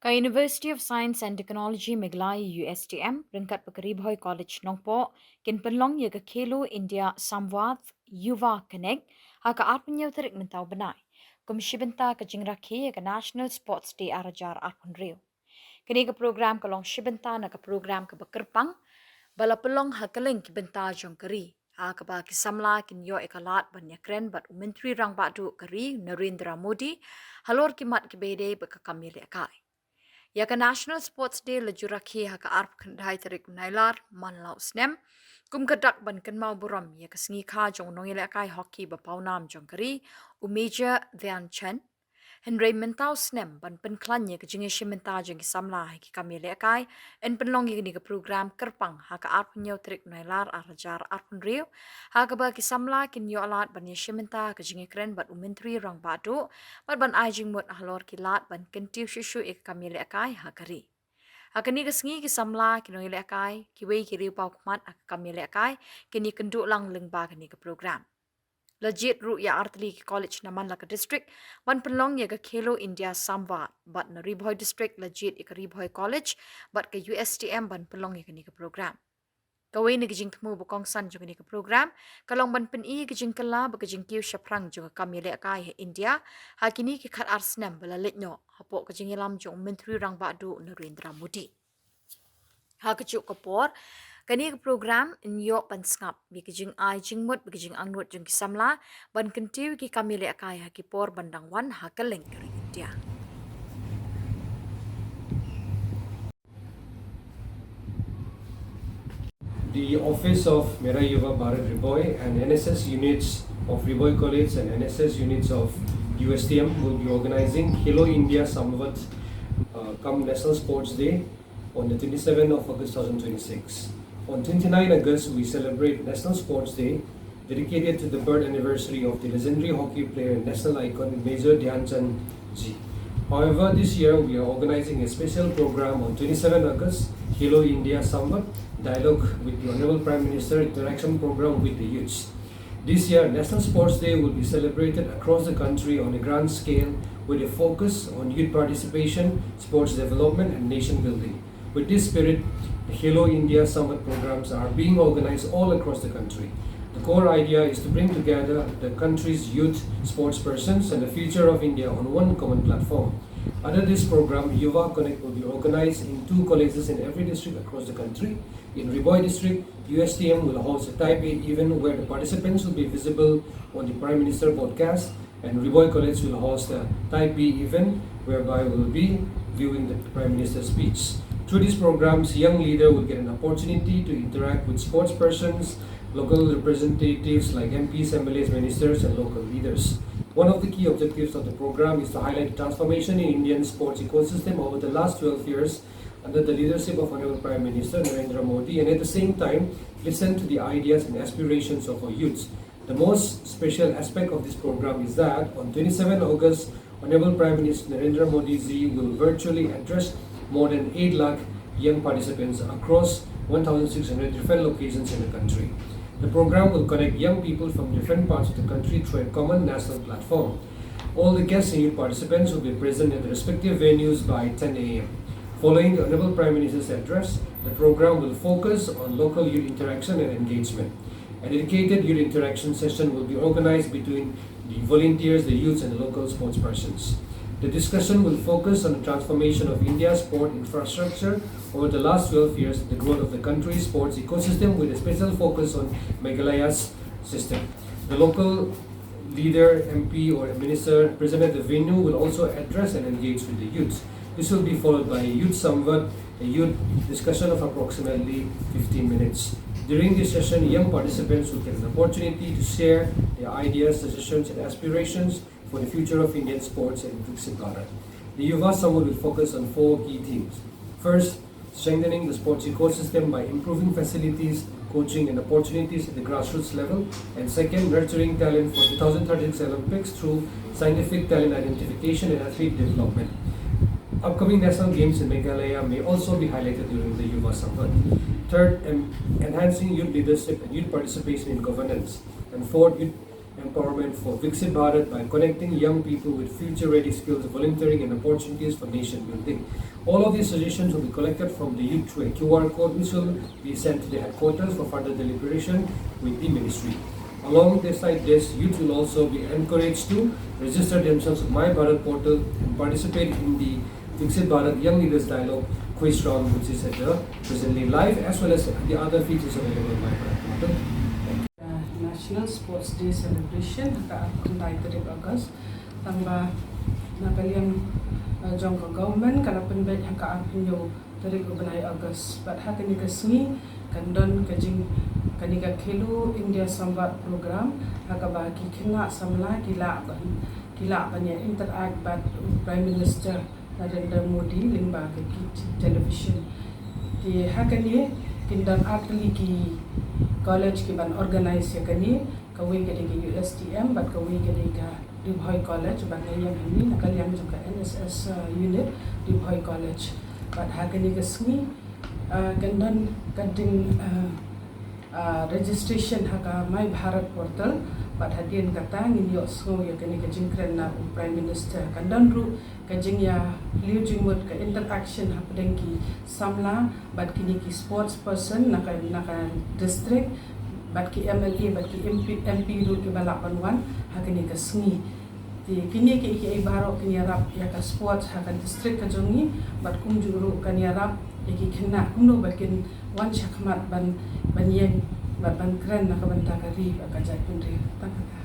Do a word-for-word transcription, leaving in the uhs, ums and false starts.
Ka University of Science and Technology Meghalaya, U S T M, ryngkat bad ka Ri Bhoi College Nongpoh, kin pynlong ïa ka Khelo India Samvad Yuva Connect ha ka arphew tarik mynta u bnai kum shi bynta ka jingrakhe ïa ka National Sports Day ar hajar arphew hynriew. Kane ka program ka long shi bynta na ka program kaba kyrpang ba la pynlong ha kylleng ki bynta jong ka ri, ha kaba ki samla kin ïoh ïa ka lad ban ïakren bad u Myntri Rangbah Duh ka ri, Narendra Modi, halor ki mat kiba ïadei bad ka kam ïalehkai. Ïa ka National Sports Day la ju rakhe ha ka arphew khyndai tarik Nailar man la u snem, kum ka dak ban kynmaw burom ïa ka sngi kha jong u nongïalehkai hockey ba pawnam jong ka ri, u Major Dhyan Chand. Hynrei mynta u snem ban pynkhlaiñ ïa ka jingïashim bynta jong ki samla ha ki kam ïalehkai, yn pynlong ïa kane ka program kyrpang ha ka arphew tarik Nailar ar hajar arphew hynriew, ha kaba ki samla kin ïoh lad ban ïashim bynta ha ka jingïakren bad u Myntri Rangbah Duh, bad ban ai jingmut halor ki lad ban kyntiew shuh shuh ïa ka kam ïalehkai ha ka ri. Ha kane ka sngi ki samla, ki nongïalehkai, kiwei ki riewpawkhmat ha ka kam ïalehkai, kin ïakynduh lang lyngba kane ka program. La jied ruh ïa artylli ki college na man la ka district ban pynlong ïa ka Khelo India Samvad, bad na Ri Bhoi District la jied ïa ka Ri Bhoi College bad ka U S T M ban pynlong ïa kane ka program. Kawei na ki jingthmu ba kongsan jong kane ka program ka long ban pyni ïa ka jingkylla bad ka jingkiew shaphrang jong ka kam ïalehkai ha India ha kine ki khatar snem ba la leit noh, hapoh ka jingïalam jong u Myntri Rangbah Duh Narendra Modi. Ha kajuh ka por, kane ka program yn ïoh ban sngap ïa ka jingai jingmut bad ka jingangnud jong ki samla ban kyntiew ïa ki kam ïalehkai ha ki por ban dang wan ha kylleng ka ri India. The office of Mera Yuva Bharat Ri Bhoi and N S S units of Ri Bhoi College and N S S units of U S T M will be organizing Khelo India Samvad, uh, cum National Sports Day on the twenty-seventh of August two thousand twenty-six. On twenty-nine August, we celebrate National Sports Day, dedicated to the birth anniversary of the legendary hockey player and national icon Major Dhyan Chand ji. However, this year we are organizing a special program on twenty-seventh August, Khelo India Samvad, dialogue with the Honorable Prime Minister, interaction program with the youths. This year, National Sports Day will be celebrated across the country on a grand scale with a focus on youth participation, sports development, and nation building. With this spirit, the Khelo India Samvad programs are being organized all across the country. The core idea is to bring together the country's youth sports persons and the future of India on one common platform. Under this program, Yuva Connect will be organized in two colleges in every district across the country. In Ri Bhoi District, U S T M will host a Type A event where the participants will be visible on the Prime Minister broadcast, and Ri Bhoi College will host a Type B event whereby we'll be viewing the Prime Minister's speech. Through these programs, young leader will get an opportunity to interact with sports persons, local representatives like M Ps, M L As, ministers, and local leaders. One of the key objectives of the program is to highlight the transformation in Indian sports ecosystem over the last twelve years under the leadership of Honorable Prime Minister Narendra Modi, and at the same time listen to the ideas and aspirations of our youths. The most special aspect of this program is that on twenty-seventh August, Honorable Prime Minister Narendra Modi ji will virtually address more than eight lakh young participants across one thousand six hundred different locations in the country. The program will connect young people from different parts of the country through a common national platform. All the guests and youth participants will be present at the respective venues by ten A M. Following the Honorable Prime Minister's address, the program will focus on local youth interaction and engagement. A dedicated youth interaction session will be organized between the volunteers, the youths, and the local sports persons. The discussion will focus on the transformation of India's sport infrastructure over the last twelve years, the growth of the country's sports ecosystem, with a special focus on Meghalaya's system. The local leader, M P, or a minister present at the venue will also address and engage with the youths. This will be followed by a youth samvad, a youth discussion of approximately fifteen minutes. During this session, young participants will get an opportunity to share their ideas, suggestions, and aspirations for the future of Indian sports and Viksit Bharat. The Yuva Samvad will focus on four key themes. First, strengthening the sports ecosystem by improving facilities, coaching, and opportunities at the grassroots level. And second, nurturing talent for two thousand thirty-six Olympics through scientific talent identification and athlete development. Upcoming national games in Meghalaya may also be highlighted during the Yuva Samvad. Third, em- enhancing youth leadership and youth participation in governance. And fourth, youth Empowerment for Viksit Bharat by connecting young people with future-ready skills, volunteering, and opportunities for nation building. All of these suggestions will be collected from the youth through a Q R code, which will be sent to the headquarters for further deliberation with the ministry. Alongside this, youth will also be encouraged to register themselves with My Bharat portal and participate in the Viksit Bharat Young Leaders Dialogue quiz round, which is at the presently live, as well as the other features available on My Bharat portal. National Sports Day Celebration ha ka arphew khyndai tarik August. Tangba na ka liang, eh, jong ka government ka la pynbeit ha ka arphew hynñiew tarik u bnai August. Bad ha kane ka sngi kan don ka jing, kane ka Khelo India Samvad program ha kaba ki khynnah samla ki lah ban, ki lah ban ïa interact bad u Prime Minister Narendra Modi lyngba ka ki television. Te ha kane kin don artylli ki college ki ban organize ïa kane, kawei ka dei ka U S T M bad kawei ka dei ka Ri Bhoi College, bad nga ïeng hangne na ka liang jong ka N S S, uh, unit Ri Bhoi College. Bad ha kane ka sngi, uh, kan don ka ding, uh, uh, registration ha ka My Bharat portal. Bad hadien kata ngin ïohsngew ïa kane ka jingkren na u Prime Minister. Kan don ruh ka jingïaleh jingmut, ka interaction hapdeng ki samla bad kine ki sports person na ka, na ka district, bad ki M L A bad ki M P, M P ruh kiba lah ban wan ha kane ka sngi. Te kine ki, ki ei baroh kin ïarap ïa ka sports ha ka district ka jong ngi, bad kumjuh ruh kan ïarap ïa ki khynnah kumno ba kin wan shakhmat ban, ban ïeng bad ban kren na ka bynta ka ri bad ka jaitbynriew. Tang kata.